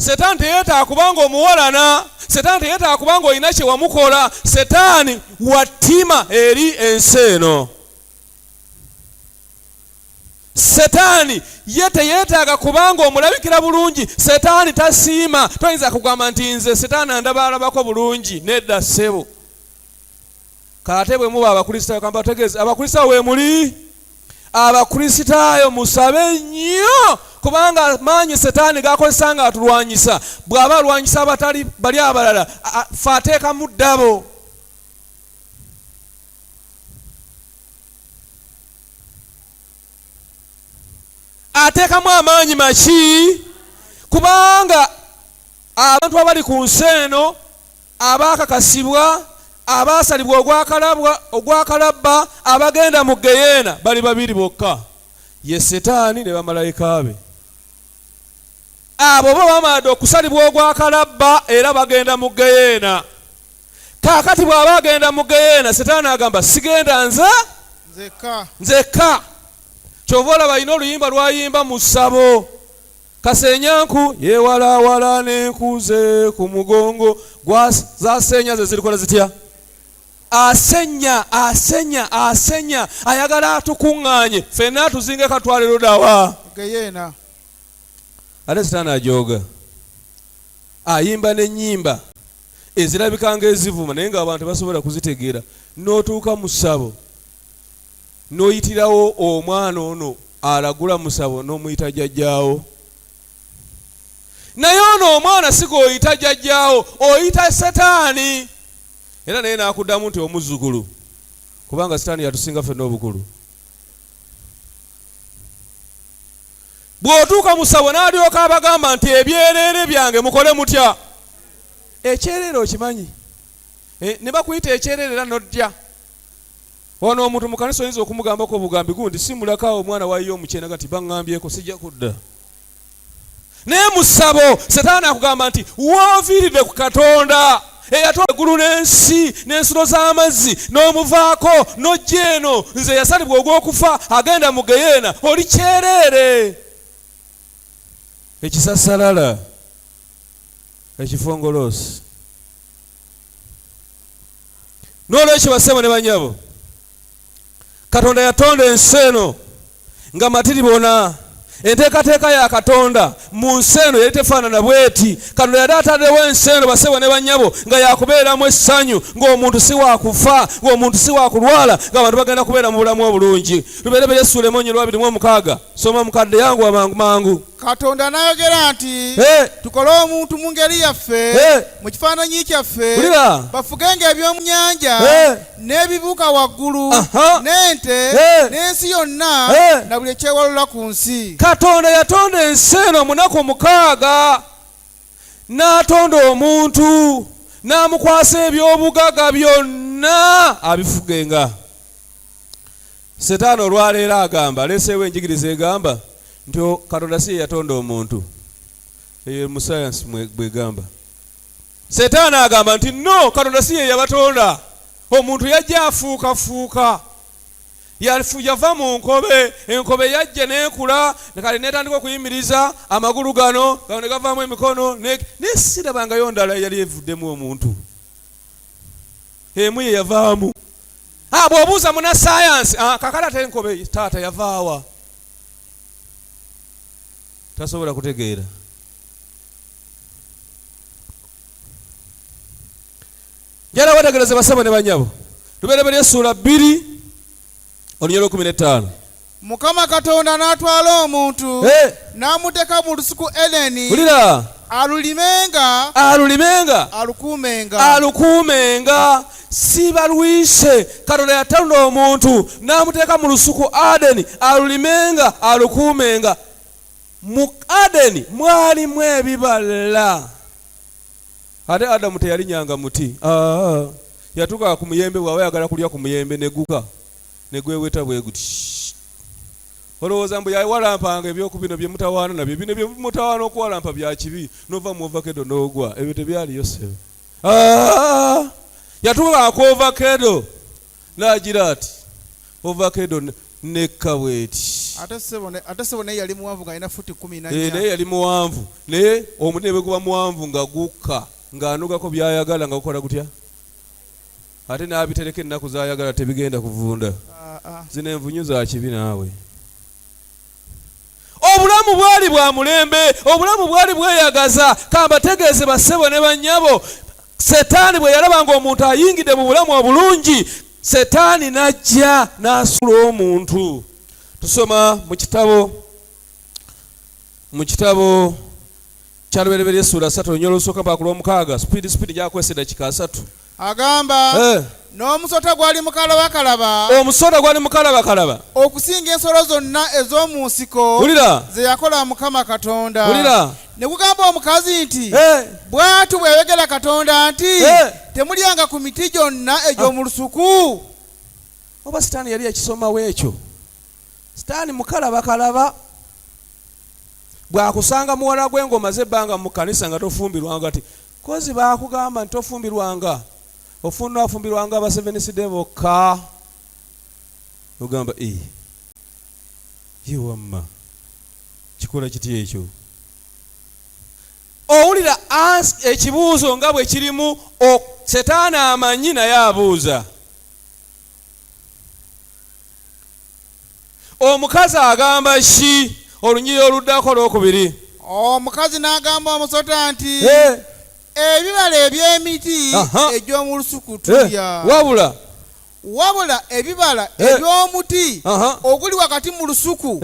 Setaani teyeetaaga kubanga omuwalana. Setaani teyeetaaga kubanga olina kye wamukola. Setaani wa ttima eri ensi eno. Setaani ye teyeetaaga kubanga omulabikira bulungi. Setaani tasiima. Toyinza kugamba nti nze setaani andaba alabako bulungi. Nedda ssebo. Kate bwe muba Abakristaayo, kambategeeze, Abakristaayo weemuli, Abakristaayo musabe nnyo, kubanga maanyi setaani gakozesa nga atulwanyisa. Bw'aba alwanyisa abatali bali abalala, fe ateekamu ddabo. Ateekamu amaanyi maki? Kubanga abantu abali ku nsi eno abaakakasibwa, abaasalibwa ogwakalabwa, ogwakalabba, abagenda mu geyeena bali babiri bokka, ye Setaani ne bamalayika be. Abo bo bamaadde okusalibwa ogwakalabba era bagenda mu geyeena. Kaakati bw'aba agenda mu geyeena, Setaani agamba sigenda nze nzekka. Nzekka. Kyova olaba alina oluyimba lw'ayimba mu ssabo. Kasenyanku yewalawala n'enku ze ku mugongo gwa zasenya ze zirikola zitya? Asenya, asenya, asenya, ayagala atukuŋŋaanye ffenna atuzinge katwale ludawa Geyeena. Ate Sitaani ajooga, ayimba n'ennyimba ezirabika ng'ezivuma naye ng'abantu tebasobola kuzitegeera. N'otuuka mu ssabo n'oyitirawo omwana ono alagula musabo n'omuyita jjajjaawo. Naye ono omwana si gw'oyita jjajjaawo, oyita Setaani. Era naye n'akuddamu nti omuzzukulu, kubanga Setaani yatusinga ffenna obukulu. Bw'otuuka mu ssabo n'alyoka abagamba nti ebyereere byange mukole mutya? Ekyereere okimanyi? Ne bakuyita ekyereere era n'odya. Wano omuntu mu kanisa oyinza okumugambako obugambi gundi simulako awo omwana wayiye omukyena gati baŋŋambyeko sijja kudda. Naye mu ssabo Setaani akugamba nti wooviiridde ku Katonda eyatonda eggulu n'ensi n'ensulo z'amazzi n'omuvaako n'ojja eno nze eyasalibwa ogw'okufa agenda mu geyeena oli kyereere ekisasalala ekifongoloosi. N'olwekyo bassebo ne bannyabo, Katonda yatonda ensi eno nga matiribona. Enteekateeka ya Katonda mu nsi eno yali tefaanana bw'eti. Katonda yali ataddewo ensi eno, bassebo ne bannyabo, nga yakubeeramu essanyu, ng'omuntu si wa kufa, ng'omuntu si wa kulwala, ng'abantu bagenda kubeera mu bulamu obulungi. Lubereberye essuula emu olunyiriri lwa 26. Soma mukadde, yanguwa mangu mangu. Katonda n'ayogera nti, Tukole omuntu mu ngeri yaffe, mu kifaananyi kyaffe, bafugenga eby'omu nnyanja, n'ebibuuka waggulu, n'ente, n'ensi yonna, na buli ekyewalula ku nsi. Katonda yatonda ensi eno mu nnaku 6, n'atonda omuntu, n'amukwasa eby'obugagga byonna abifugenga. Setaani olwaleero agamba, aleeseewo enjigiriza egamba nti Katonda si ye yatonda omuntu. Eyo mu sayansi bw'egamba. Setaani agamba nti no, Katonda si ye yabatonda. Omuntu yajja afuukafuuka. Yava mu nkobe, enkobe yajja n'ekula, kale n'etandika okuyimiriza amagulu gano, gano ne gavaamu emikono, naye sirabangayo ndala eyali evuddemu omuntu. Emu ye yavaamu. Bw'obuuza muna sayansi, kakati ate enkobe taata yavaawa? Tasobola kutegeera. Njagala wetegereze basebo ne banyabo. Lubereberye essuula 2 olunyiriri lw'ekkumi n'ettaano. Mukama Katonda n'atwala omuntu n'amuteeka mu lusuku Edeni, Wulira. alulimenga, alulimenga, alukuumenga. Alukuumenga. Si balwise. Katonda yatonda omuntu n'amuteeka mu lusuku Adeni alulimenga, alukuumenga. Mu Adeni mwalimu ebibala. Ate Adamu teyalinyanga muti. Yatuuka ku muyembe, bw'aba ayagala kulya ku muyembe ne guka ne gweweta bwe guti. Olowooza mbu yawalampanga eby'oku bino bye mutawaana nabyo, bino bye mutawaana okuwalampa bya kibi, n'ova mu ovakedo n'ogwa. Ebyo tebyaliyo ssebo. Yatuuka ku ovakedo n'agira ati, ovakedo nekka bw'eti. Ate ssebo naye yali muwanvu ng'alina futi kkumi na Eh, nnya. Naye yali muwanvu, naye omuti ne bwe guba muwanvu nga gukka, ng'anogako by'ayagala nga gukola gutya, ate n'abitereka ennaku z'ayagala, tebigenda kuvunda. Ah, ah. Zino envunyu za kibi naawe. Obulamu bwali bwa mulembe, obulamu bwali bweyagaza. Kambategeeze bassebo ne bannyabo, Setaani bwe yalaba ng'omuntu ayingidde mu bulamu obulungi, Setaani n'ajja n'asula omuntu. Tusoma mu kitabo kya Lubereberye essuula 3, olunyiriri olusooka mpaka ku lwomukaaga. Speed, speed, njakwesa eddakiika 30. Agamba, n'omusota gwali mukalabakalaba Omusota gwali mukalabakalaba okusinga ensolo zonna ez'omu nsiko Wulira. ze yakola Mukama Katonda. Wulira. Ne gugamba omukazi nti, "Bw'atyo bwe yayogera Katonda nti, 'Temulyanga ku miti gyonna egy'omu lusuku?'" Oba Sitaani yali yakisomawo ekyo? Sitaani mukalabakalaba. Bw'akusanga muwala gwe ng'omaze ebbanga mu kanisa nga tofumbirwanga, ti kozi baakugamba nti tofumbirwanga, ofuna afumbirwanga abaseveniside bokka, ogamba, "E, ye wamma kikola kiti ekyo?" Owulira ekibuuzo nga bwe kirimu. Setaani amanyi, naye abuuza. Omukazi agamba ki? Olunyiriri oluddako olwokubiri. Omukazi n'agamba omusota nti, "Ebibala eby'emiti egy'omu lusuku tulya, Wabula wabula ebibala eby'omuti oguli wakati mu lusuku,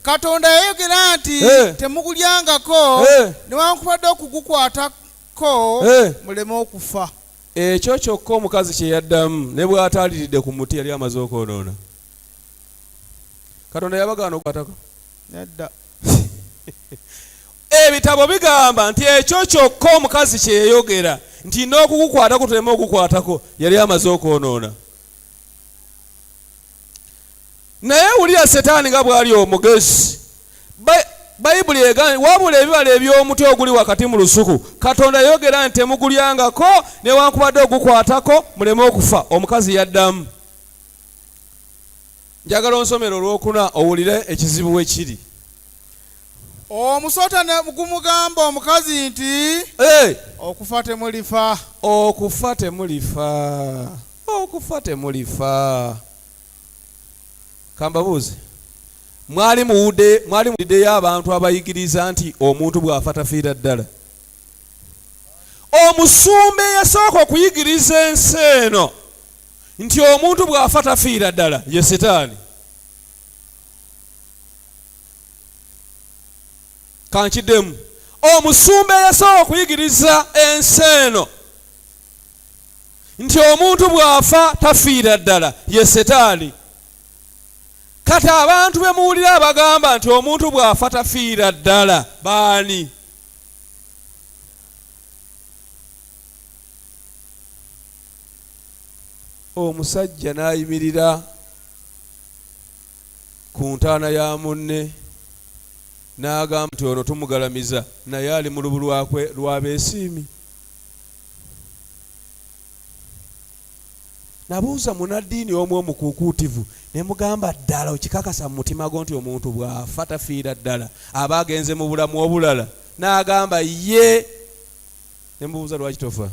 Katonda yayogera nti, 'Temugulyangako newankubadde okugukwatako, muleme okufa.'" Ekyo kyokka omukazi kye yaddamu, ne bw'ataaliridde ku muti, yali amaze okwonoona. Katonda yabagaana okukwatako? Nedda. Ebitabo bigamba nti ekyo kyokka omukazi kye yayogera nti n'okugukwatako, tuleme okugukwatako, yali amaze okwonoona. Naye wulira Setaani nga bw'ali omugezi. Bayibuli egamba, wabula ebibala eby'omuti oguli wakati mu lusuku, Katonda yayogera nti temugulyangako newankubadde ogukwatako, muleme okufa. Omukazi yaddamu. Njagala onsomero olwokuna, owulire ekizibu we kiri. Omusota ne gumugamba omukazi nti, "Okufa temulifa." Okufa temulifa, okufa temulifa. Kambabuuze, mwali muwudde, mwali muwuliddeyo abantu abayigiriza nti omuntu bw'afa tafiira ddala? Omusumba eyasooka okuyigiriza ensi eno nti omuntu bw'afa tafiira ddala ye Setaani. Kankiddemu, omusumba eyasooka okuyigiriza ensi eno nti omuntu bw'afa tafiira ddala ye Setaani. Kati abantu be muwulira abagamba nti omuntu bw'afa tafiira ddala baani? Omusajja n'ayimirira ku ntaana ya munne n'agamba nti ono tumugalamiza, naye ali mu lubu lwakwe lw'abeesiimi. Nabuuza munaddiini omu omukuukuutivu ne mugamba, "Ddala okikakasa mu mutima gwo nti omuntu bw'afa tafiira ddala, aba agenze mu bulamu obulala?" N'agamba ye. Ne mubuuza, "Lwaki tofa?"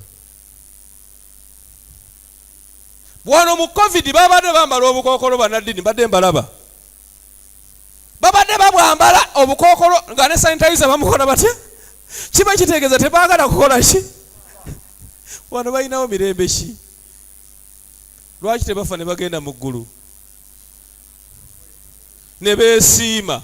Wano mu COVID babadde bambala obukookolo. Bannaddiini mbadde mbalaba babadde babwambala obukookolo, nga ne sanitizer bamukola batya. Kiba kitegeeza tebaagala kukola ki? Wano balinawo mirembe ki? Lwaki tebafa ne bagenda mu ggulu ne beesiima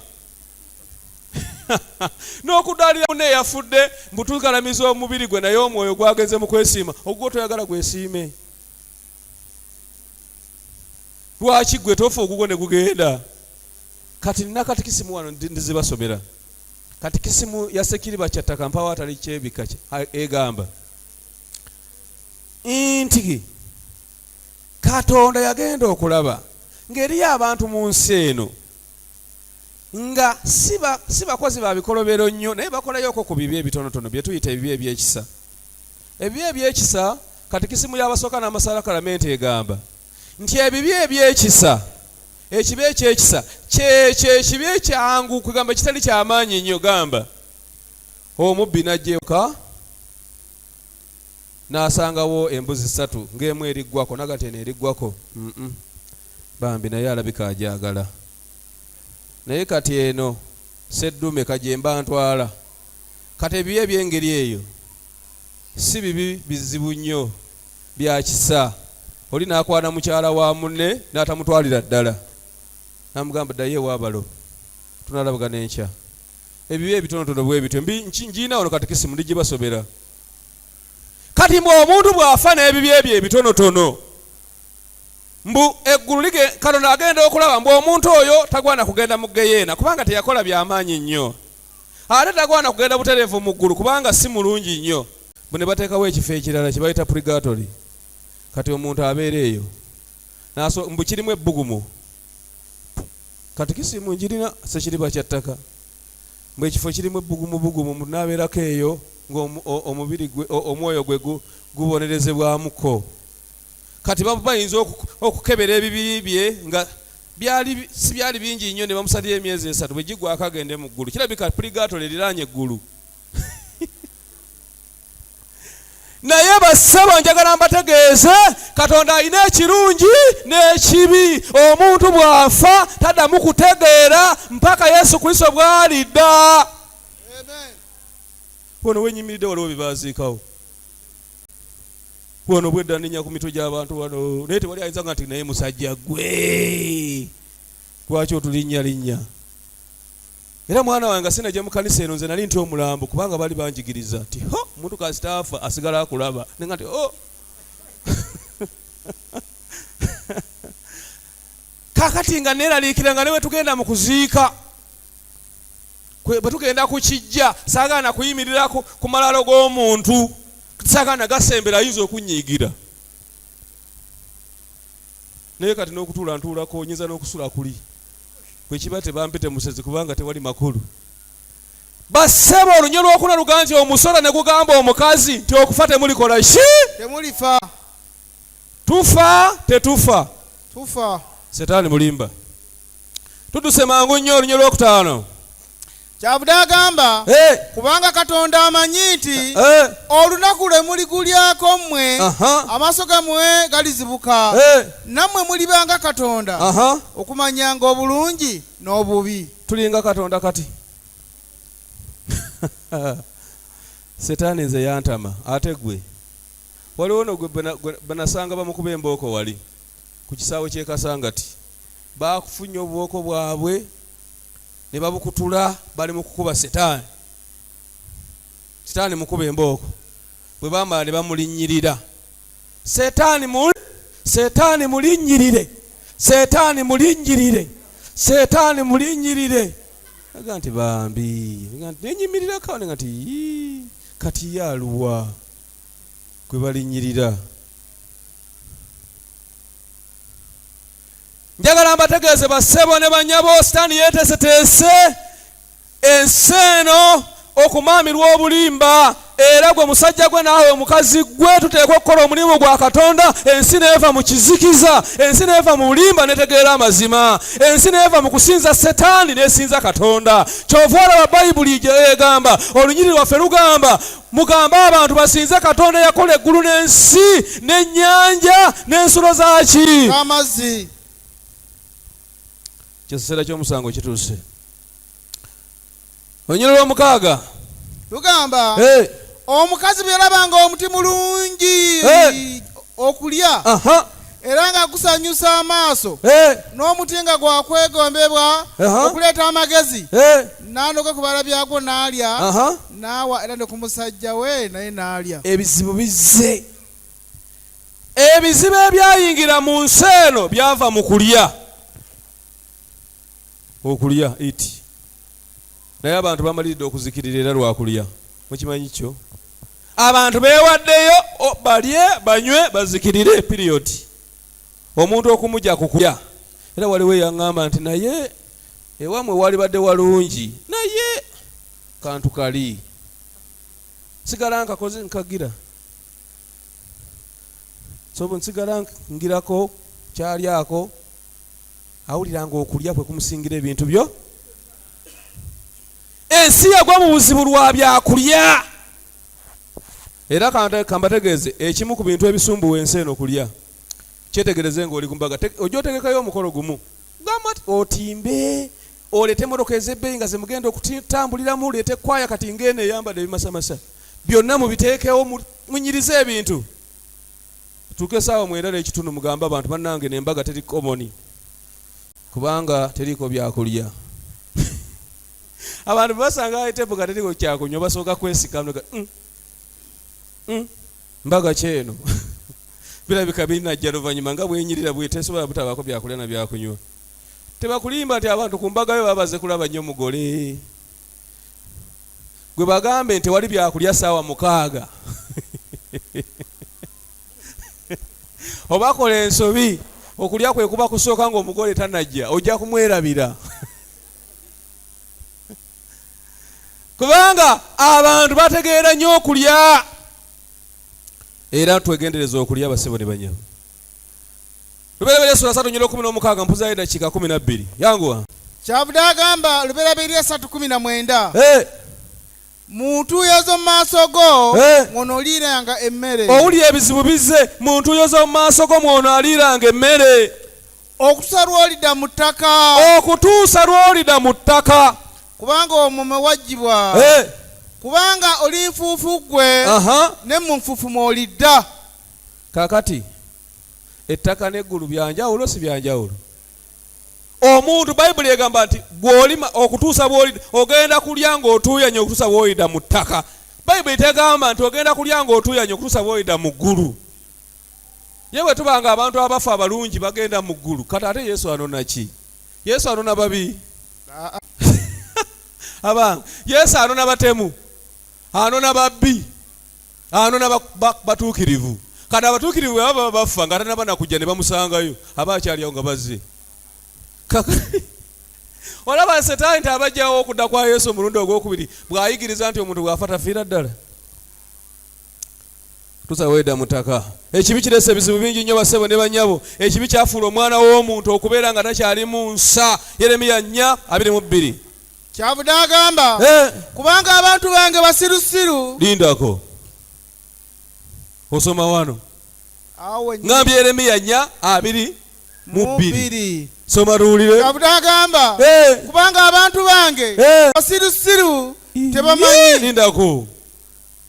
n'okudaalira munne eyafudde, mbu tugalamiza omubiri gwe, naye omwoyo gwagenze mu kwesiima? Ogwo toyagala gwesiime? Lwaki gwe tofa ogugwo ne gugenda? Kati nina katikisimu wano, ndizibasomera. Katikisimu ya Sekiriba Kyattaka mpawo atali kyebika egamba nti Katonda yagenda okulaba ng'eriyo abantu mu nsi eno nga si bakozi ba bikolobero nnyo, naye bakolayoko ku bibi ebitonotono bye tuyita ebibi ebyekisa. Ebibi ebyekisa, katikisimu y'abasooka n'amasala kalamenti egamba nti ebibi ebyekisa. Ekibi eky'ekisa kyekyo ekibi ekyangu, kwegamba ekitali kyamaanyi nnyo. Gamba omubbi n'ajja ewaka n'asangawo embuzi ssatu ng'emu eriggwako, naga nti eno eriggwako mm bambi naye alabika agyagala, naye kati eno seddume kagyemba ntwala. Kati ebibi eby'engeri eyo si bibi bizibu nnyo, bya kisa. Oli n'akwana mukyala wa munne n'atamutwalira ddala, n'amugamba ddayo ew'abalo tunalabagana enkya. Ebibi ebitonotono bwe bityo ngiina wano katekisimu ndigibasobera. Kati mbu omuntu bw'afa n'ebibi ebyo ebitonotono, mbu eggulu lige Katonda agenda okulaba mbu omuntu oyo tagwana kugenda mu ggeyeena kubanga teyakola byamaanyi nnyo, ate tagwana kugenda butereevu mu ggulu kubanga si mulungi nnyo. Mbu ne bateekawo ekifo ekirala kye bayita purgatory. Kati omuntu abeera eyo naso mbu kirimu ebbugumu. Katikisimu njirina sekiriba kya ttaka. Mbu ekifo kirimu ebbugumu bugumu, omuntu n'abeerako eyo ng'omubiri gwe omwoyo gwe gubonerezebwamuko. Kati bayinza okukebera ebibi bye nga byali si byali bingi nnyo, ne bamusalira emyezi 3, bwe gigwako agende mu ggulu. Kirabika purgatory eriraanye eggulu. Naye bassebo njagala mbategeeze, Katonda alina ekirungi n'ekibi. Omuntu bw'afa taddamu kutegeera mpaka Yesu Kristo bw'alidda. Wano wenyimiridde waliwo bye baziikawo wano, bwedda nninya ku mitwe gy'abantu wano, naye tewali ayinza nga nti naye musajja gwe lwaki otulinnya linnya. Era mwana wange nga sinajja mu kanisa eno, nze nali nti omulambo, kubanga bali banjigiriza nti ho omuntu kasita afa asigala akulaba, nenga nti oh. Kakati nga neeraliikira nga ne bwe tugenda mu kuziika, bwe tugenda ku kijja, saagala na kuyimirira ku malalo g'omuntu, saagala na gasembera, ayinza okunnyiigira. Naye kati n'okutuula ntuulako, nyinza n'okusula kuli bwe kiba tebampite musezi, kubanga tewali makulu. Bassebo, olunyo lwokuna luga nti omusota ne gugamba omukazi nti okufa temulikola ki? Temulifa. Tufa tetufa? Tufa. Setaani mulimba. Tuduse mangu nnyo olunyo lwokutaano. Kyavudde agamba, Hey! Kubanga Katonda amanyi nti Hey! olunaku lwe muligulyako mmwe, amaaso gammwe galizibuka, Hey! nammwe muliba nga Katonda, okumanyanga obulungi n'obubi. Tulinga Katonda kati. Setaani nze yantama, ate gwe waliwo no gwe banasanga bamukuba embooko wali ku kisaawe ky'e Kasangati, bakufunye obubooko bwabwe ne babukutula, bali mu kukuba setaani. Setaani mukuba embooko, bwe bamala ne bamulinnyirira. Setaani mu setaani mulinnyirire, setaani mulinnyirire, setaani mulinnyirire. Aga nti bambi, nga nti nenyimirirako, nga nti yii, kati ye aluwa gwe balinnyirira? Njagala mbategeeze bassebo ne bannyabo, sitaani yeeteeseteese ensi eno okumaamirwa obulimba, era gwe musajja gwe naawe omukazi gwe tuteekwa okukola omulimu gwa Katonda, ensi neeva mu kizikiza, ensi neeva mu bulimba netegeera amazima, ensi neeva mu kusinza setaani nesinza Katonda. Kyova olaba Bayibuli egamba, olunyiriri lwaffe lugamba, mugambe abantu basinze Katonda eyakola eggulu n'ensi n'ennyanja n'ensulo zaaki? Amazzi. Ekiseera ky'omusango kituuse. Olunyiriri lw'omukaaga lugamba, Hey! Omukazi bwe yalabanga omuti mulungi Hey! okulya, era nga gusanyusa amaaso, Hey! n'omuti nga gwa kwegombebwa okuleeta amagezi, Hey! n'anoga ku bibala byagwo n'alya, n'awa era ne ku musajja we naye n'alya. Ebizibu bizze. Ebizibu ebyayingira mu nsi eno byava mu kulya. Okulya iti. Naye abantu bamaliridde okuzikirira era lwa kulya. Mukimanyi kyo? Abantu beewaddeyo balye, banywe, bazikirire, period. Omuntu okumugya ku kulya. Era waliwo eyaŋŋamba nti naye ewamwe walibadde walungi, naye kantu kali. Nsigala nkakoze nkagira. So nsigala ngirako kyalyako. Awulira ng'okulya kwe kumusingira ebintu byo. Ensi yagwa mu buzibu lwa byakulya. Era kambategeeze ekimu ku bintu ebisumbuwa ensi eno kulya. Kyetegereze ng'oli ku mbaga, ojja otegekayo omukolo gumu, gamba nti otimbe oleete emmotoka ez'ebbeeyi nga ze mugenda okutambuliramu, oleete kwaya kati ng'eno eyambadde ebimasamasa, byonna mubiteekewo, munyirize ebintu. Tuuke essaawa 9:30 mugambe abantu, bannange n'embaga teri common kubanga teriiko byakulya. Abantu bwe basanga table nga teriiko kyakunywa basooka kwesika, mbaga ki eno? Birabika birinajja luvannyuma nga bwenyirira bwetesobola butabaako byakulya na byakunywa. Tebakulimba nti abantu ku mbaga yo babaze kulaba nnyo mugole. Gwe bagambe nti tewali byakulya ssaawa 6. Oba kola ensobi, okulya kwe kuba kusooka ng'omugole tanajja, ojja kumwerabira. Kubanga abantu bategeera nnyo okulya. Era twegendereza okulya basebo ne banyabo. Lubereberye sura 3:16, mpuzayo eddakiika 12. Yanguwa. Kyavudde agamba Lubereberye 3:19. Mu ntuuyo z'omu maaso go mw'onooliiranga emmere. Owulira ebizibu bizze, mu ntuuyo z'omu maaso go mw'onooliiranga emmere. Okutuusa lw'olidda mu ttaka. Okutuusa lw'olidda mu ttaka. Kubanga omwo mwe waggyibwa. Kubanga oli nfuufu ggwe, ne mu nfuufu mw'olidda. Kaakati ettaka n'eggulu bya njawulo si bya njawulo? Omuntu Bayibuli egamba nti gw'olima okutuusa bw'olidda, ogenda kulya ng'otuuyanye okutuusa bw'olidda mu ttaka. Bayibuli tegamba nti ogenda kulya ng'otuuyanye okutuusa bw'olidda mu ggulu. Ye bwe tuba nga abantu abafa abalungi bagenda mu ggulu, kati ate Yesu anona ki? Yesu anona babi? Abange, Yesu anona batemu, anona babbi, anona batuukirivu. Kati abatuukirivu bwe baba bafa nga tanaba na kujja ne bamusangayo, aba akyali awo nga bazze. Olaba Setaani tabajjawo okudda kwa Yesu omulundi ogwokubiri bw'ayigiriza nti omuntu bw'afa tafiira ddala. Tusaweda mutaka. Ekibi kirese ebizibu bingi nnyo basebo ne bannyabo. Ekibi kyafuula omwana w'omuntu okubeera nga takyali mu nsa. Yeremiya 4:22. Kyavudde agamba, kubanga abantu bange basirusiru. Lindako. Osoma wano. Ngambye Yeremiya 4:22. Soma tuwulire. Kyavudde agamba, kubanga abantu bange basirusiru tebamanyi. Lindako.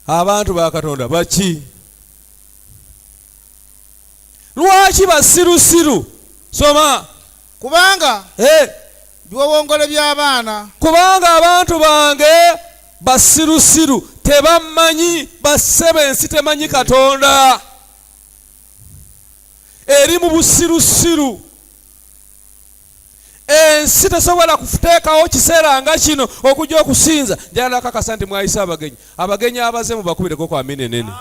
Abantu ba Katonda baki? Lwaki basirusiru? Soma. Kubanga biwowongole by'abaana. Kubanga abantu bange basirusiru tebamanyi, bassebo ensi temanyi Katonda. Eri mu busirusiru. Ensi tesobola kuteekawo kiseera nga kino okujja okusinza. Njagala kakasa nti mwayise abagenyi. Abagenyi abaze mubakubireko kwa amina enene.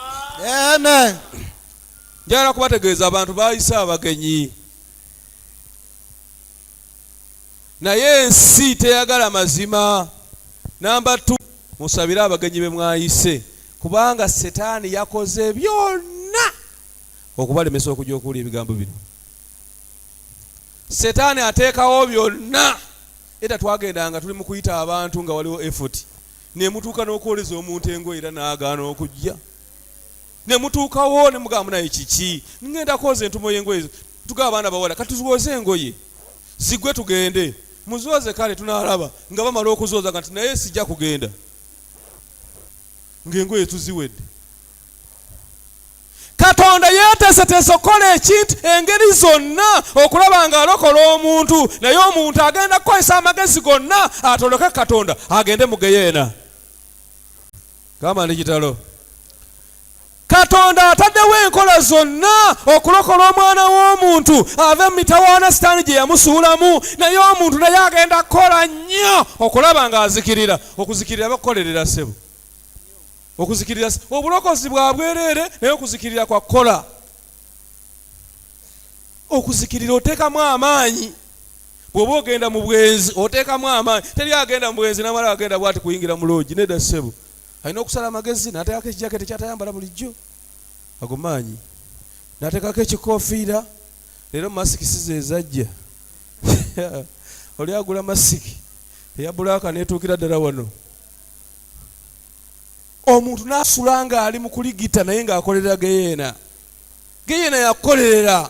Amen. Njagala kubategeeza abantu bayise abagenyi. Naye ensi teyagala mazima. Namba 2, musabire abagenyi be mwayise, kubanga Setaani yakoze byonna okubalemesa okujja okuwulira ebigambo bino. Setaani ateekawo byonna. Era twagendanga tuli mu kuyita abantu nga waliwo effort, ne mutuuka n'okwoleza omuntu engoye era n'agaana okujja. Ne mutuukawo ne mugamba naye kiki, ngenda kwoza entumo y'engoye. Tugamba abaana bawala kati tuzwoze engoye zigwe tugende muzooze, kale tunaalaba nga bamala okuzooza nga nti naye sijja kugenda ng'engoye tuziwedde. Katonda yeeteeseteese okukola ekintu engeri zonna okulaba ng'alokola omuntu, naye omuntu agenda kukozesa amagezi gonna atoloke Katonda agende mu geyeena. Gamba ndi kitalo. Katonda ataddewo enkola zonna okulokola omwana w'omuntu ave mu mitawaana Sitaani gye yamusuulamu, naye omuntu naye agenda kukola nnyo okulaba ng'azikirira. Okuzikirira bakukolerera ssebo. Okuzikirira obulokozi bwa bwereere, naye okuzikirira kwa kukola. Okuzikirira oteekamu amaanyi. Bw'oba ogenda mu bwenzi oteekamu amaanyi. Teri agenda mu bwenzi n'amala agenda bw'ati kuyingira mu loogi, nedda ssebo. Alina okusala amagezi n'ateekako ekijaketi ky'atayambala bulijjo, ago maanyi, n'ateekako ekikoofiira. Leero masikisi ze zajja. Oli agula masiki eya bulaaka n'etuukira ddala wano. Omuntu n'asula ng'ali mu kuligita naye ng'akolerera geyeena. Geyeena yakukolerera.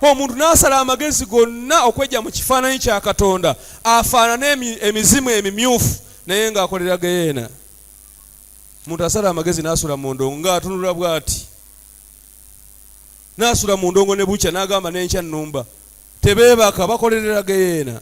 Omuntu n'asala amagezi gonna okwejja mu kifaananyi kya Katonda afaanane emizimu emimyufu naye ng'akolerera geyeena. Omuntu asala amagezi n'asula mu ndongo ng'atunula bw'ati. N'asula mu ndongo ne bukya n'agamba n'enkya nnumba. Tebeebaka, bakolerera geyeena.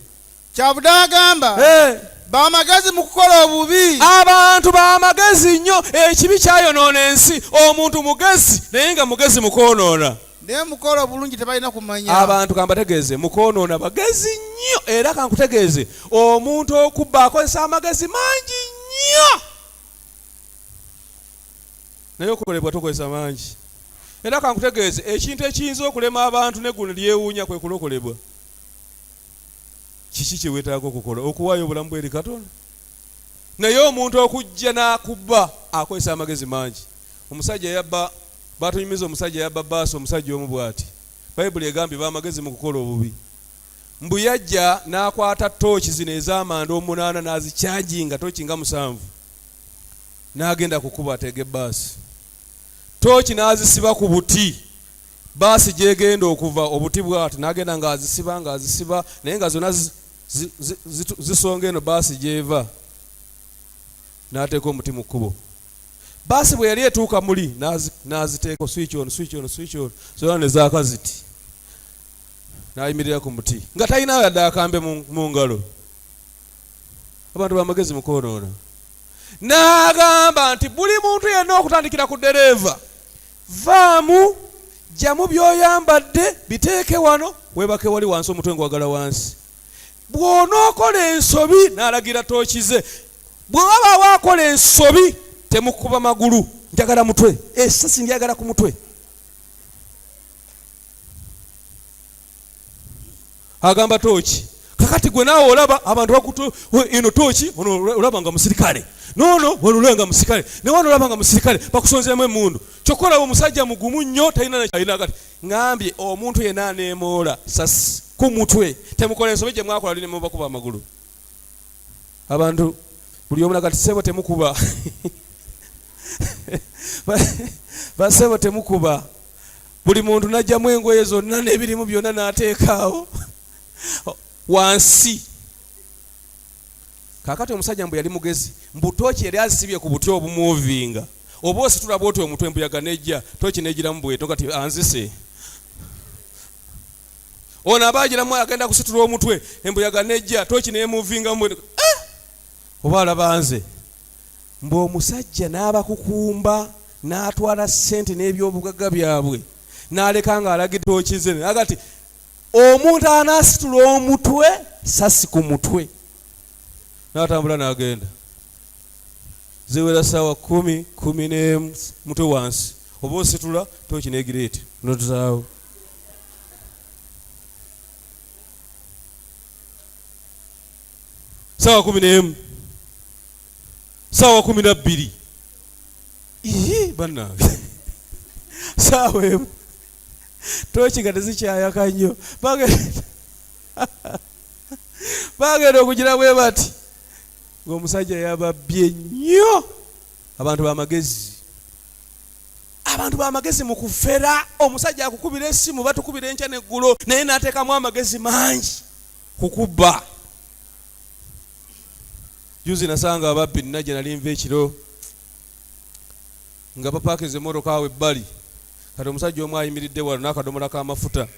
Kyavude agamba, Hey! Ba magezi mu kukola obubi. Abantu ba magezi nnyo. Ekibi kyayonoona ensi. Omuntu mugezi naye nga mugezi mu kwonoona. Naye mu kukola obulungi tebalina kumanya. Abantu kambategeeze, mu kwonoona bagezi nnyo. Era kankutegeeze, omuntu okubba akozesa amagezi mangi nnyo. Naye okukolebwa tokozesa mangi. Era kankutegeeze, ekintu ekiyinza okulema abantu ne guno lyewuunya kwe kulokolebwa. Kiki kye weetaaga okukola okuwaayo obulamu bwo eri Katonda? Naye omuntu okujja n'akubba akozesa amagezi mangi. Omusajja yabba, baatunyumiza omusajja yabba bbaasi omusajja omu bw'ati. Bayibuli egambye b'amagezi mu kukola obubi. Mbu yajja n'akwata ttooki zino ez'amanda omunaana n'azikyajinga ttooki nga musanvu n'agenda ku kkubo ateege bbaasi. Ttooki n'azisiba ku buti Bbaasi gy'egenda okuva, obuti bw'ati n'agenda ng'azisiba, ng'azisiba, naye nga zonna zisonga eno bbaasi gy'eva, n'ateeka omuti mu kkubo. Bbaasi bwe yali etuuka muli, n'aziteeka switch on, switch on, switch on, zonna ne zaaka ziti. N'ayimirira ku muti nga talina yadde akambe mu ngalo. Abantu b'amagezi mu kwonoona. N'agamba nti buli muntu yenna okutandikira ku ddereeva Vvaamu, ggyamu by'oyambadde, biteeke wano, weebake wali wansi omutwe ngwagala wansi. Bw'onookola ensobi, n'alagira tooki ze. Bwe wabaawo akola ensobi, temukuba magulu, njagala mutwe. Essasi ndyagala ku mutwe. Agamba tooki. Kakati gwe naawe olaba abantu bakutu eno tooki, ono olaba nga musirikale, noono wano olaba nga musirikale, ne wano olaba nga musirikale, bakusonzeemu emmundu. Kyokka olaba omusajja mugumu nnyo, talina alina kati. Ŋambye omuntu yenna aneemoola sasi ku mutwe, temukola ensobi gye mwakola luli ne mubakuba amagulu. Abantu buli omu kati ssebo temukuba. Bassebo temukuba. Buli muntu n'aggyamu engoye zonna n'ebirimu byonna n'ateekaawo wansi. Kaakati omusajja mbu yali mugezi, mbu tooki yali azisibye ku buti obumuuvinga, oba ositula bw'oti omutwe embuyaga n'ejja, tooki n'egiramu bw'eto kati anzise. Ono aba agiramu agenda kusitula omutwe, embuyaga n'ejja, tooki n'emuuvingamu bw'eto. Eh! Oba alaba nze. Mbu omusajja n'abakukumba n'atwala ssente n'ebyobugagga byabwe n'aleka ng'alagidde tooki ze naga ti omuntu anaasitula omutwe sasi ku mutwe n'atambula n'agenda ziwera ssaawa kumi kumi n'emu mutwe wansi oba ositula tooki n'egira eti notuzaawo ssaawa 11 ssaawa 12 Ii, bannange saawa emu tooki nga tezikyayaka nnyo bagenda okugira bwe bati ng'omusajja yababbye nnyo. Abantu b'amagezi, abantu b'amagezi mu kufera. Omusajja akukubira essimu, batukubira enkya n'eggulo, naye n'ateekamu amagezi mangi kukubba. Juzi nasanga ababbi nina gye nali nva ekiro nga bapakinze emmotoka awo ebbali. Kati omusajja omu ayimiridde wano n'akadomola k'amafuta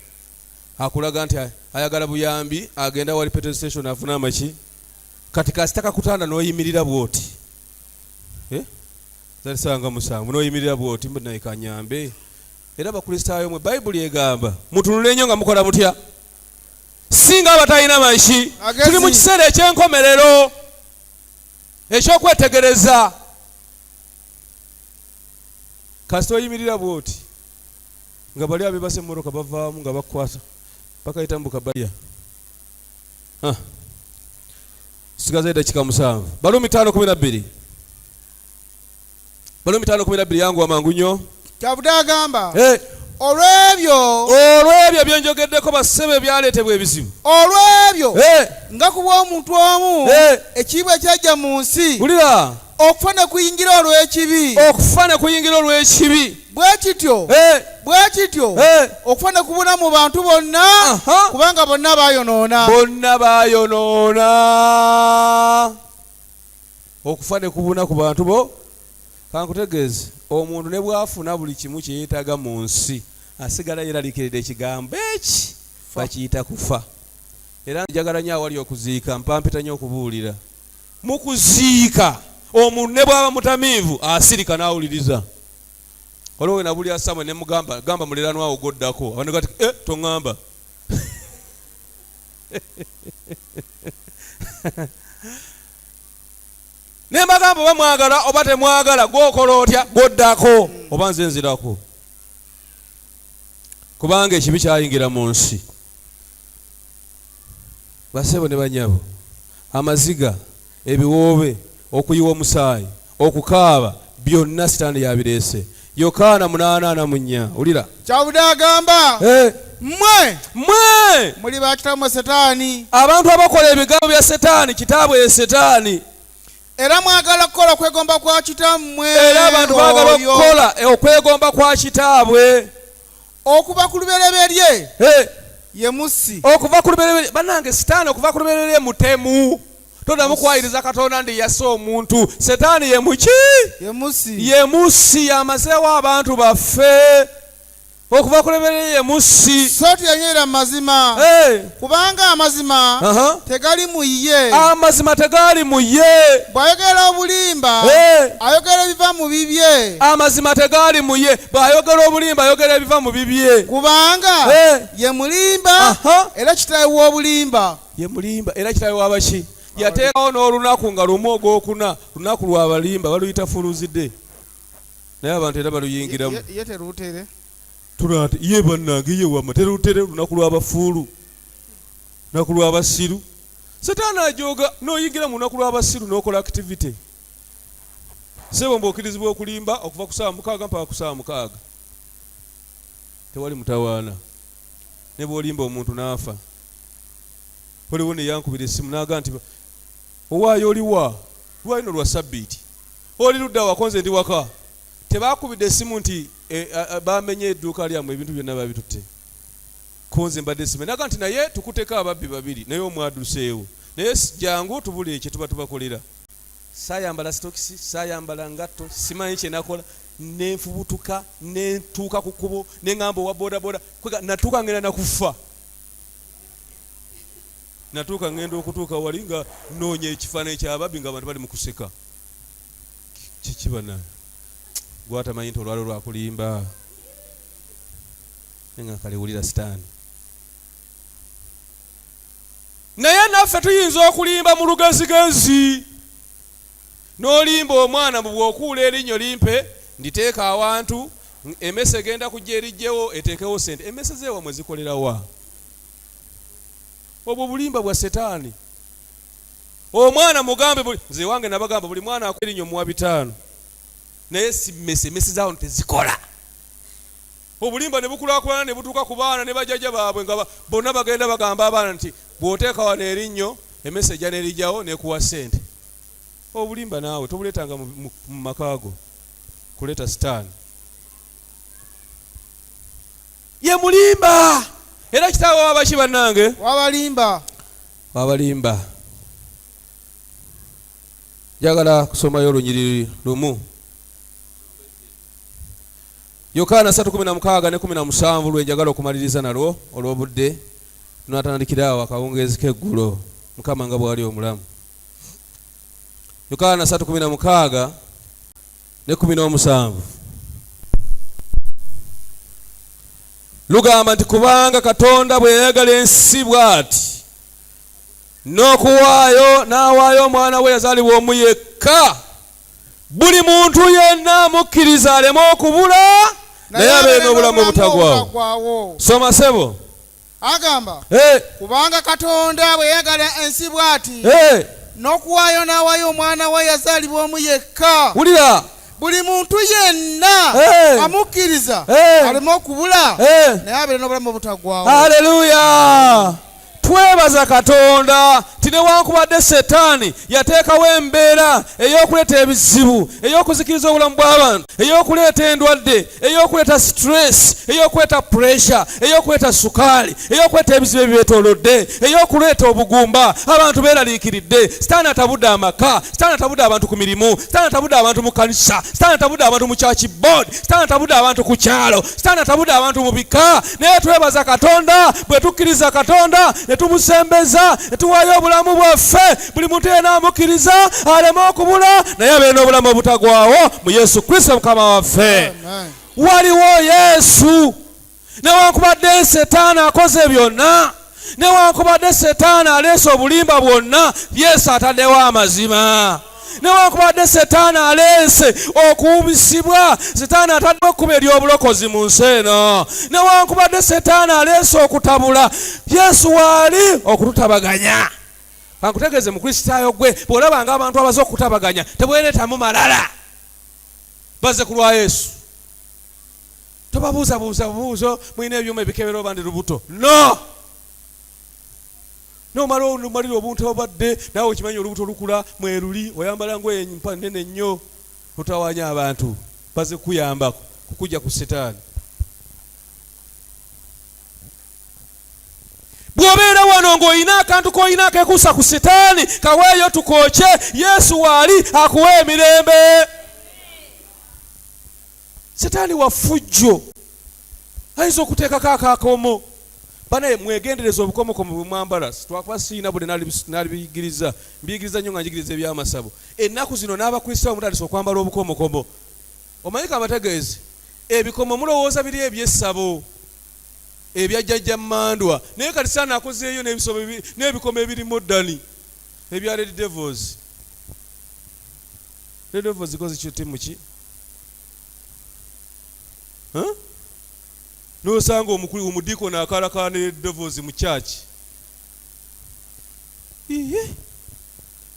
akulaga nti ayagala buyambi, agenda wali petrol station afune amaki. Kati kasita kakutanda n'oyimirira bw'oti, eh? Zali ssaawa nga 7 n'oyimirira bw'oti mbu naye kanyambe. Era Abakristaayo mwe Bayibuli egamba mutunule nnyo nga mukola mutya? Singa abatalina maki. Tuli mu kiseera eky'enkomerero eky'okwetegereza. Kasita oyimirira bw'oti nga bali abeebase mu mmotoka bavaamu nga bakukwata bakayita mu bukabaliya. Ah. Sigaza eddakiika 7. Baluumi 5:12. Baluumi 5:12 yanguwa mangu nnyo. Kyavudde agamba Hey. Olw'ebyo Olw'ebyo byenjogeddeko, bassebo, ebyaleetebwa ebizibu. Olw'ebyo nga ku bw'omuntu omu ekibi bwe kyajja mu nsi, Wulira. okufa ne kuyingira olw'ekibi, Okufa ne kuyingira olw'ekibi, bwe kityo bwe kityo okufa ne kubuna mu bantu bonna, kubanga bonna baayonoona. Bonna baayonoona, okufa ne kubuna ku bantu bo. Kankutegeeze, omuntu ne bw'afuna buli kimu kye yeetaaga mu nsi, asigala yeeraliikiridde ekigambo eki bakiyita kufa. Era njagala nnyo awali okuziika, mpampita nnyo okubuulira mu kuziika. Omuntu ne bw'aba mutamiivu asirika n'awuliriza. Waliwo we nabulira Samuel ne mugamba, gamba muliranwawo gwoddako. Abantu gati, eh, toŋŋamba. Ne mbagamba, oba mwagala oba temwagala, gwokola otya, gwoddako oba nze nzirako, kubanga ekibi kyayingira mu nsi. Basebo ne banyabo, amaziga, ebiwoobe, okuyiwa omusaayi, okukaaba, byonna Sitaani yabireese. Yokaana 8:44, wulira. Kyavudde agamba, "Mmwe Mmwe muli ba kitammwe Setaani, Abantu abakola ebigambo bya Setaani, kitaabwe ye Setaani. Era mwagala kukola okwegomba kwa kitammwe Era abantu baagala oyo. okukola okwegomba kwa kitaabwe. Okuva ku lubereberye ye mussi." Okuva ku lubereberye, bannange, Sitaani okuva ku lubereberye mutemu. Todamu kwayiriza Katonda ndi yassa omuntu. Setaani ye muki? Ye mussi. Ye mussi, yamazeewo abantu baffe. Okuva ku lubereberye ye mussi. So teyanywera mu mazima, kubanga amazima tegali mu ye. Amazima tegaali mu ye. Bw'ayogera obulimba, ayogera ebiva mu bibye, Amazima tegaali mu ye, bw'ayogera obulimba ayogera ebiva mu bibye, kubanga ye mulimba era kitaawe w'obulimba. Ye mulimba era kitaawe w'abaki. Yateekawo n'olunaku nga lumu ogwokuna, lunaku lw'abalimba, baluyita Fools Day, naye abantu era baluyingiramu. Ye teruutere. Tulate ye bannange, ye wama terutere, lunaku lw'abafuulu, lunaku lw'abasiru. Setaani ajoga n'oyingira mu lunaku lw'abasiru n'okola activity. Sebo, mbw'okkirizibwa okulimba okuva ku saawa 6 mpaka ku saawa 6, tewali mutawaana, ne bw'olimba omuntu n'afa. Waliwo neyankubira essimu n'aga nti, "Owaayo oliwa?" Lwalino lwa sabbiiti. "Oli ludda wako?" "Nze ndi waka." "Tebakubidde essimu nti bamenye edduuka lyammwe, ebintu byonna babitutte?" "Konze mbadde simanyi." Naga nti, "Naye tukuteko ababbi babiri, naye omwaduseewo, naye jangu tubule ekye tuba tubakolera." Saayambala sitokisi, saayambala ngatto, simanyi kye nakola, nenfubutuka nentuuka ku kkubo, neŋŋamba owa bodaboda kwega natuuka ngenda nakufa. Natuuka ngenda okutuuka wali nga noonya ekifaananyi ky'ababbi, nga abantu bali mu kuseka. Kiki bana gwatamanyi nti olwalo lwakulimba? Nga kale wulira Sitaani. Naye naffe tuyinza okulimba mu lugezigezi, n'olimba omwana mu bw'okuula erinnyo limpe nditeeka awantu, emmese egenda kujja erijjewo eteekewo sente. Emmese zeewamwe zikolerawa? Obwo bulimba bwa Setaani. Omwana mugambe buli, nze wange nabagamba, buli mwana akuwa erinnyo muwa 500, naye si mmese, emmese zaawo tezikola. Obulimba ne bukulaakulana ne butuuka ku baana ne bajjajja baabwe, nga bonna bagenda bagamba abaana nti bw'oteeka wano erinnyo, emmese ejja n'erijjawo n'ekuwa ssente. Obulimba naawe tobuleetanga mu maka go, kuleeta Sitaani. Ye mulimba era kitaawe wabaki, bannange? Wabalimba. Wabalimba. Njagala kusomayo olunyiriri lumu, Yokaana 3:16 ne 17, lwe njagala okumaliriza nalwo olw'obudde. Tunatandikira awo akawungeezi k'eggulo, Mukama nga bw'ali omulamu. Yokaana 3:16 ne 17 lugamba nti, "Kubanga Katonda bwe yayagala ensi bw'ati n'okuwaayo n'awaayo omwana we yazaalibwa omu yekka, buli muntu yenna amukkiriza aleme okubula, naye abeere n'obulamu obutagwawo." Obutaggwaawo. Soma, sebo. Agamba, "Kubanga Katonda bwe yayagala ensi bw'ati, n'okuwaayo n'awaayo omwana we yazaalibwa omu yekka, Wulira. Buli muntu yenna amukkiriza aleme okubula, naye abeere n'obulamu obutaggwaawo. Haleluya! Twebaza Katonda nti newankubadde Setaani yateekawo embeera ey'okuleeta ebizibu, ey'okuzikiriza obulamu bw'abantu, ey'okuleeta endwadde, ey'okuleeta stress, ey'okuleeta pressure, ey'okuleeta sukaali, ey'okuleeta ebizibu ebibeetoolodde, ey'okuleeta obugumba, abantu beeraliikiridde. Sitaani atabudde amaka, Sitaani atabudde abantu ku mirimu, Sitaani atabudde abantu mu kanisa, Sitaani atabudde abantu mu church board, Sitaani atabudde abantu ku kyalo, Sitaani atabudde abantu mu bika. Naye twebaza Katonda bwe tukkiriza Katonda ne tumusembeza ne tuwaayo obulamu bwaffe, buli muntu yenna amukkiriza aleme okubula, naye abeere n'obulamu obutagwawo mu Yesu Kristo Mukama waffe. Waliwo Yesu. Newankubadde Setaani akoze byonna, newankubadde Setaani aleese obulimba bwonna, Yesu ataddewo amazima. Newankubadde Setaani aleese okuwubisibwa, Setaani ataddewo ekkubo ery'obulokozi mu nsi eno. Newankubadde Setaani aleese okutabula, Yesu waali okututabaganya. Kankutegeeze Mukristaayo gwe, bw'olabanga abantu abaze okukutabaganya, tebwereetamu malala, bazze ku lwa Yesu. Tobabuuzabuuza bubuuzo, mulina ebyuma ebikebera oba ndi lubuto? No! Nomala omalira obuntu obadde naawe okimanyi olubuto lukula mweruli, oyambala ngoye mpa nene nnyo, totawanya abantu, baze kukuyamba kukujja ku sitaani. Bw'obeera wano ng'olina akantu k'olina akekuusa ku sitaani, kaweeyo tukookye, Yesu waali akuwa emirembe. Setaani wa ffujjo, ayinza okuteekako akakomo. Banaye mwegendereze obukomokomo bwe mwambala. Twakuba siyina bude nalibiyigiriza, mbiyigiriza nnyo nga njigiriza ebyamasabo. Ennaku zino n'Abakristaayo mutandise okwambala obukomokomo. Omanyi kambategeeze, ebikomo mulowooza biri eby'essabo ebya jjajja Mmandwa, naye kati Sitaani akozeeyo n'ebikomo ebiri modern ebya Red Devils. Red Devils zikoze ki ki? Nosanga omukulu omudikoni akalakala ne devils mu church. Iye.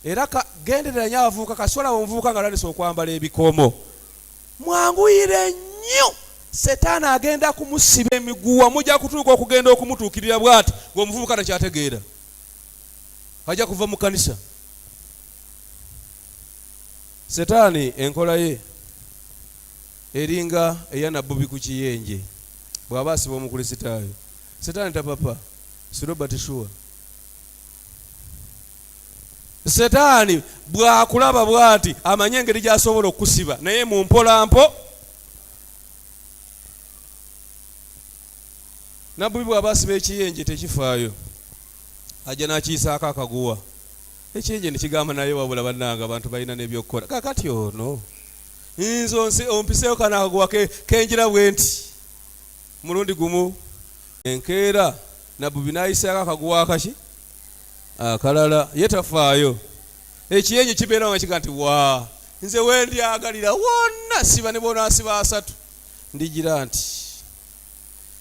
Era ka genderera nnyo abavubuka, kasola omuvubuka nga atandise okwambala ebikomo, mwanguyire nnyo, setaani agenda kumusiba emiguwa, mujja kutuuka okugenda okumutuukirira bwati ng'omuvubuka takyategeera, ajja kuva mu kanisa. Setaani enkola ye eringa eya nabbubi ku kiyenje bw'aba asiba Omukulisitaayo. Setaani tapapa, si Robert sure. Setaani bw'akulaba bw'ati amanye engeri gy'asobola okukusiba naye mu mpolampo. Nabbubi bw'aba asiba ekiyenje tekifaayo, ajja n'akiyisaako akaguwa. Ekiyenje ne kigamba naye wabula bannange abantu balina n'ebyokukola. Kaakati ono nze onsi ompiseeyo kano akaguwa ke kenjira bwe nti mulundi gumu enkeera nabbubi n'ayisaako akaguwa akaki akalala ye tafaayo. Ekiyenje kibeerawo nga kiga nti waa nze wendyagalira wonna siba ne bw'onaasiba asatu ndigira nti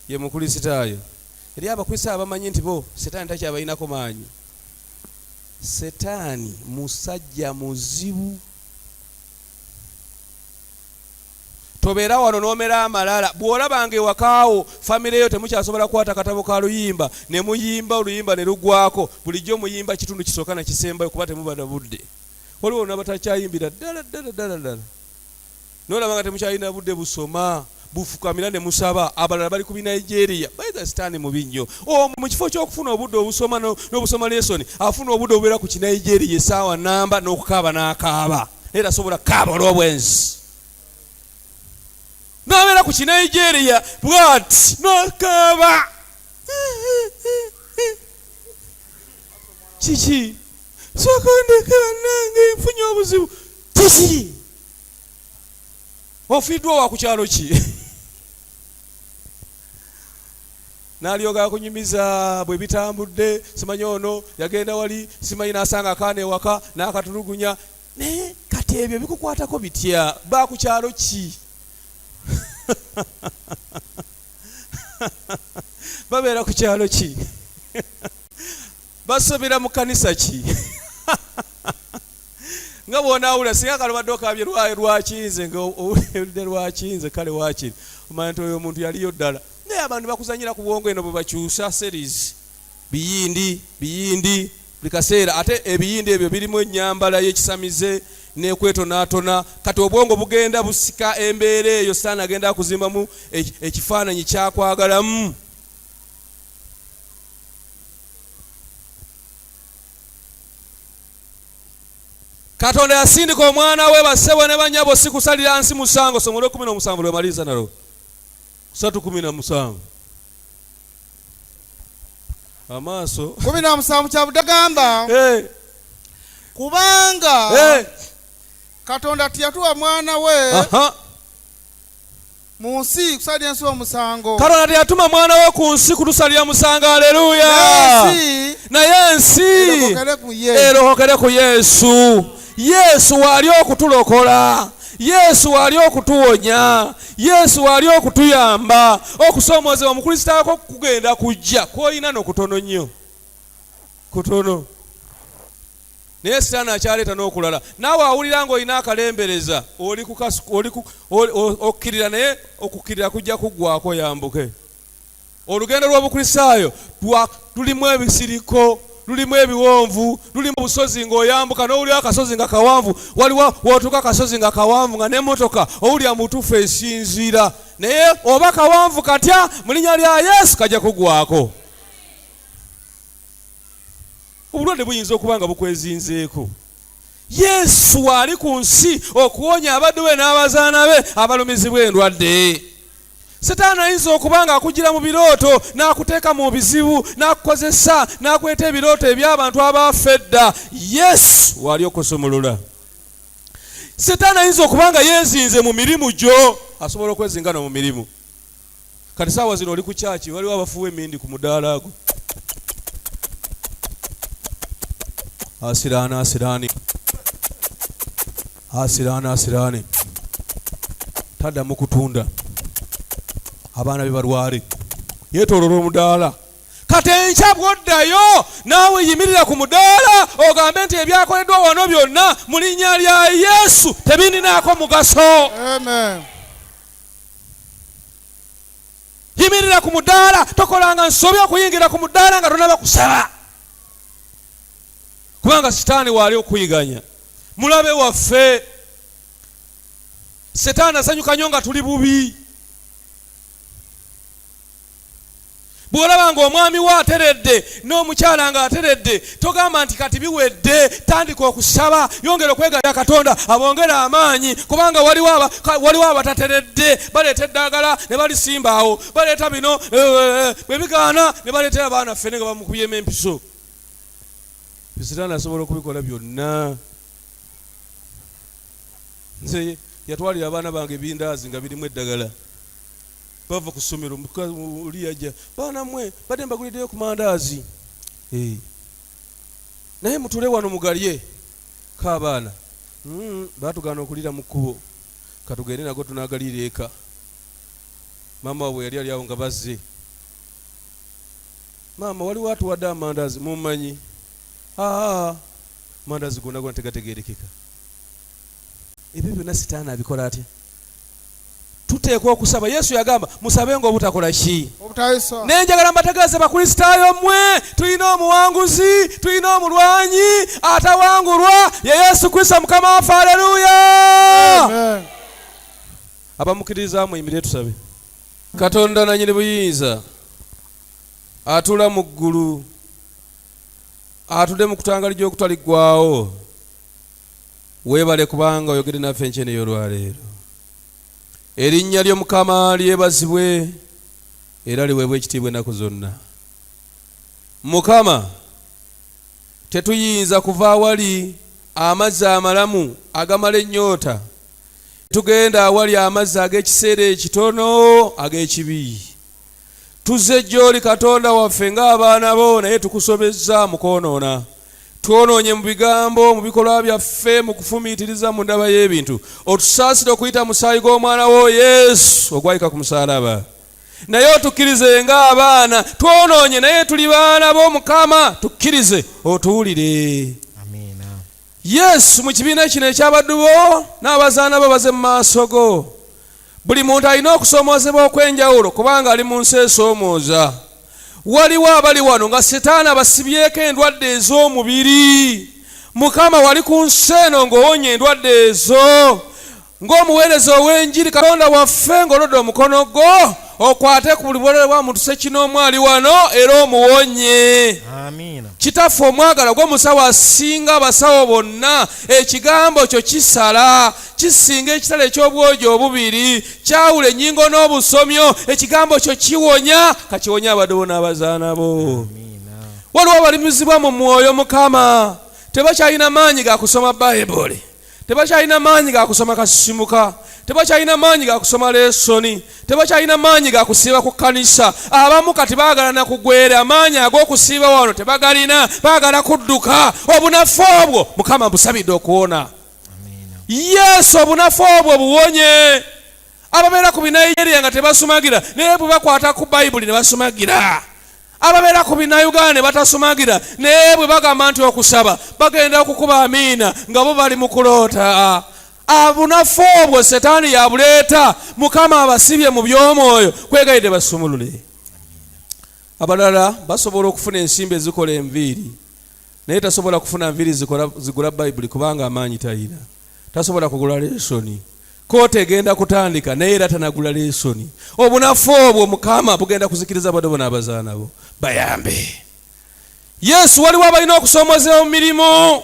ye Mukulisitaayo. Eri Abakristaayo abamanyi nti bo Setaani takyabalinako maanyi. Setaani musajja muzibu. Tobeera wano n'omera amalala. Bw'olaba nga ewaka wo famire yo temukyasobola kukwata katabo ka luyimba ne muyimba oluyimba ne lugwako, bulijjo muyimba kitundu kisooka na kisembayo kuba temuba na budde. Waliwo n'abatakyayimbira ddala ddala ddala ddala. Nolaba nga temukyalina budde busoma, bufukamira ne musaba, abalala bali ku Binigeria. By the sitaani mubi nnyo. Omwo mu kifo ky'okufuna obudde obusoma n'obusoma lesoni, afuna obudde obubeera ku Kinigeria essaawa nnamba n'okukaaba n'akaaba. Naye tasobola kukaaba olw'obwenzi. N'abeera ku Kinigeria bw'ati n'akaaba. Kiki? Sooka ondeke bannange nfunye obuzibu. Kiki? Ofiiddwa wa ku kyalo ki? N'alyoka akunyumiza bwe bitambudde, simanyi ono yagenda wali, simanyi n'asanga akaana ewaka n'akatulugunya. Naye kati ebyo bikukwatako bitya? Ba ku kyalo ki? Babeera ku kyalo ki? Basomera mu kanisa ki? Nga bw'onaawulira singa kale obadde okaabye lwakinze nga owulidde lwakinze kale waakiri omanya nti oyo omuntu yaliyo ddala. Naye abantu bakuzanyira ku bwongo eno bwe bakyusa series biyindi biyindi buli kaseera ate ebiyindi ebyo birimu ennyambala y'ekisamize n'ekwetonaatona kati obwongo bugenda busika embeera eyo sitaani agenda akuzimbamu ekifaananyi kyakwagalamu. Katonda yasindika omwana we bassebo ne banyabo si kusalira nsi musango somo olwekumi n'omusanvu lwemaliriza nalwo 3:17 amaaso 17 kyavudde gamba hey. Kubanga hey. Katonda teyatuwa mwana we Aha. mu nsi kusalira ensi omusango. Katonda teyatuma mwana we ku nsi kutusalira musango. Aleluya. Naye ensi erokokere ku Yesu. Yesu waali okutulokola, Yesu waali okutuwonya, Yesu waali okutuyamba. Okusoomoozebwa Omukristaayo ko kugenda kujja kwolina no kutono nnyo, kutono. Naye sitaani akyaleeta n'okulala. Naawe awulira ng'olina akalembereza, oli ku oli ku okkirira, naye okukkirira kujja kuggwaako yambuke. Olugendo lw'Obukristaayo lulimu ebisiriko, lulimu ebiwonvu, lulimu obusozi ng'oyambuka n'owulira akasozi nga kawanvu. Waliwo w'otuuka akasozi nga kawanvu nga n'emmotoka owulira mu butuufu esinziira. Naye oba kawanvu katya, mu linnya lya Yesu kajja kuggwaako. Obulwadde buyinza okuba nga bukwezinzeeko. Yesu waali ku nsi okuwonya abaddu be n'abazaana be abalumizibwa endwadde. Setaani ayinza okuba nga akugira mu birooto n'akuteeka mu bizibu n'akukozesa n'akweta ebirooto eby'abantu abaafa edda. Yesu waali okusumulula. Setaani ayinza okuba nga yeezinze mu mirimu gyo, asobola okwezinga no mu mirimu. Kati saawa zino oli ku kyaki, waliwo abafuuwa emindi ku mudaala ago. Asiraana asiraani asiraana asiraani taddamu kutunda, abaana be balwale, yeetooloola omudaala. Kati enkya bw'oddayo naawe yimirira ku mudaala ogambe nti ebyakoleddwa wano byonna mu linnya lya Yesu tebindinaako mugaso. Amen. Yimirira ku mudaala, tokolanga nsobi okuyingira ku mudaala nga tonaba kusaba, kubanga sitaani waali okuyiganya mulabe waffe. Setaani asanyuka nnyo nga tuli bubi. Bw'olaba ng'omwami wo ateredde n'omukyala ng'ateredde, togamba nti kati biwedde. Tandika okusaba, yongera okwegayirira Katonda abongere amaanyi, kubanga waliwo abatateredde. Baleeta eddagala ne balisimba awo, baleeta bino bwe bigaana ne baleetera abaana ffene nga bamukubyemu empiso. Sitaani asobola okubikola byonna. Nze yatwalira abaana bange ebindaazi nga birimu eddagala. Bava ku ssomero, oli yajja, baana mmwe badde mbaguliddeyo ku mandaazi, naye mutule wano mugalye. Ko abaana, baatugaana okuliira mu kkubo, katugende nago tunaagaliira eka. Maama waabwe yali ali awo nga bazze, maama waliwo atuwadde amandaazi, mummanyi, aa mandaazi gonna gonna tegategeerekeka. Ebyo byonna sitaani abikola atya? Tuteekwa okusaba. Yesu yagamba musabenga obutakola ki? Naye njagala mbategeeze Bakristaayo mmwe, tulina omuwanguzi, tulina omulwanyi atawangulwa, ye Yesu Kristo Mukama waffe. Aleluya! Abamukkiririzaamu muyimirire tusabe. Katonda nanyini buyinza atuula mu ggulu, atudde mu kutangalijja okutaliggwaawo, weebale kubanga oyogedde naffe enkyene y'olwaleero. Erinnya lyo Mukama lyebazibwe era liweebwe ekitiibwa ennaku zonna. Mukama, tetuyinza kuva awali amazzi amalamu agamala ennyonta, tugenda awali amazzi ag'ekiseera ekitono ag'ekibi. Tuzze gy'oli Katonda waffe ng'abaana bo, naye tukusobezza mu kwonoona. Twonoonye mu bigambo, mu bikolwa byaffe, mu kufumiitiriza, mu ndaba y'ebintu. Otusaasire okuyita mu musaayi gw'Omwana wo Yesu ogwayika ku musaalaba. Naye otukkirize ng'abaana. Twonoonye naye tuli baana bo Mukama, tukkirize otuwulire. Amiina. Yesu, mu kibiina kino eky'abaddu bo n'abazaana bo baze mu maaso go. Buli muntu alina okusoomoozebwa okw'enjawulo kubanga ali mu nsi esoomooza. Waliwo abali wano nga Setaani abasibyeko endwadde ez'omubiri. Mukama, wali ku nsi eno ng'owonya endwadde ezo. Ng'omuweereza ow'enjiri, Katonda waffe, ng'olodde omukono gwo okwate ku buli bulwadde bwa muntu ssekinoomu ali wano era omuwonye. Amiina. Kitaffe omwagalwa, gwe musawo asinga abasawo bonna. Ekigambo kyo kisala, kisinga ekitala eky'obwogi obubiri, kyawula ennyingo n'obusomyo. Ekigambo kyo kiwonya, ka kiwonye abaddu bo n'abazaana bo. Amiina. Waliwo abalimizibwa mu mwoyo, Mukama, tebakyalina maanyi ga kusoma Bayibuli. Tebakyalina maanyi ga kusoma kasisimuka, tebakyalina maanyi ga kusoma leesoni, tebakyalina maanyi ga kusiiba ku kkanisa. Abamu kati baagala na kugwera, amaanyi ag'okusiiba wano tebagalina, baagala kudduka. Obunafu obwo Mukama mbusabidde okuwona. Yesu, obunafu obwo buwonye. Ababeera ku Binigeria nga tebasumagira, naye bwe bakwata ku Bayibuli ne basumagira. Ababeera ku Binauganda ne batasumagira, naye bwe bagamba nti okusaba bagenda okukuba amiina nga bo bali mu kuloota. Obunafu obwo Setaani yabuleeta. Mukama abasibye mu by'omwoyo, kwegayidde basumulule. Abalala basobola okufuna ensimbi ezikola enviiri, naye tasobola kufuna nviiri zigula Bayibuli kubanga amaanyi talina. Tasobola kugula leesoni. Kooti egenda kutandika naye era tanagula leesoni. Obunafu obwo Mukama bugenda kuzikiriza abadde bo n'abazaana bo. Bayambe. Yesu, waliwo abalina okusoomozebwa mu mirimu.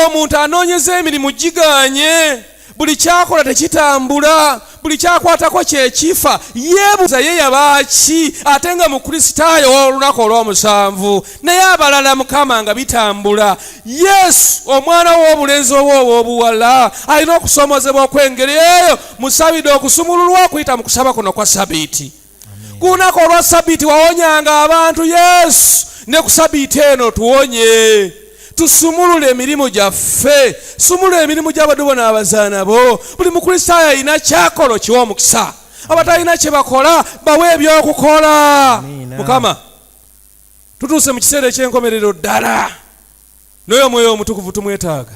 Omuntu anoonyeza emirimu gigaanye, buli kyakola tekitambula, buli kyakwatako kyekifa. Yeebuuza ye yabaaki ate nga Mukristaayo ow'olunaku olw'omusanvu, naye abalala Mukama nga bitambula. Yesu, omwana wo ow'obulenzi oba ow'obuwala alina okusoomozebwa okw'engeri eyo, musabidde okusumululwa okuyita mu kusaba kuno kwa Sabiiti. Ku lunaku olwa Sabiiti wawonyanga abantu, Yesu, ne ku Sabiiti eno tuwonye. Tusumulule emirimu gyaffe, sumulula emirimu gy'abaddu bo n'abazaana bo. Buli Mukristaayo alina ky'akola okiwe omukisa, abatalina kye bakola bawe eby'okukola. Mukama, tutuuse mu kiseera eky'enkomerero ddala, n'oyo Omwoyo Omutukuvu tumwetaaga.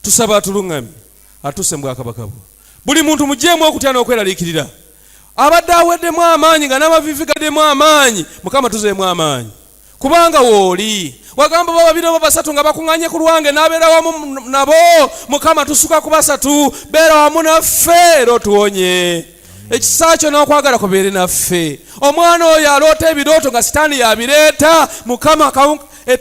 Tusaba atuluŋŋamye atuuse mu bwakabaka bwo. Buli muntu mugyemu okutya n'okweraliikirira. Abadde aweddemu amaanyi nga n'amaviivi gaddemu amaanyi, Mukama tuzeemu amaanyi, kubanga wooli. Wagamba oba babiri oba basatu nga bakuŋŋanye ku lwange n'abeera wamu nabo. Mukama, tusuka ku basatu, beera wamu naffe era otuwonye. Ekisa kyo n'okwagala kubeere naffe. Omwana oyo aloota ebirooto nga Sitaani yabireeta, Mukama,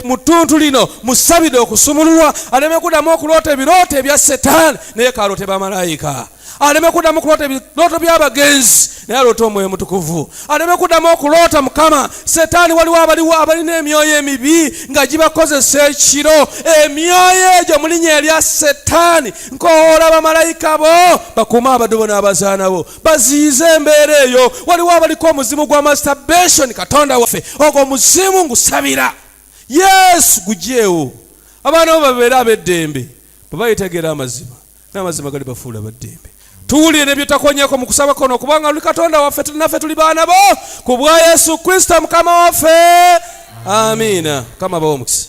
mu ttuntu lino musabide okusumululwa aleme kuddamu okuloota ebirooto ebya Setaani, naye kaloote bamalayika. Aleme kuddamu kuloota ebirooto by'abagenzi, naye aloota Omwoyo Mutukuvu. Aleme kuddamu okuloota, Mukama, Setaani. Waliwo abaliwo abalina emyoyo emibi nga gibakozesa ekiro. Emyoyo egyo mu linnya erya Setaani nkowoola bamalayika bo bakuume abaddu bo n'abazaana bo, baziyize embeera eyo. Waliwo abaliko omuzimu gwa masturbation, Katonda waffe, ogwo omuzimu ngusabira Yesu gugyewo, abaana bo babeere ab'eddembe bwe bayitegeera amazima, n'amazima gali bafuula baddembe. Tuwulire ne byetakonyeko mu kusaba kono, kubanga oli Katonda waffe, naffe tuli baana bo, ku bwa Yesu Kristo Mukama waffe. Amiina. Mukama abawe omukisa.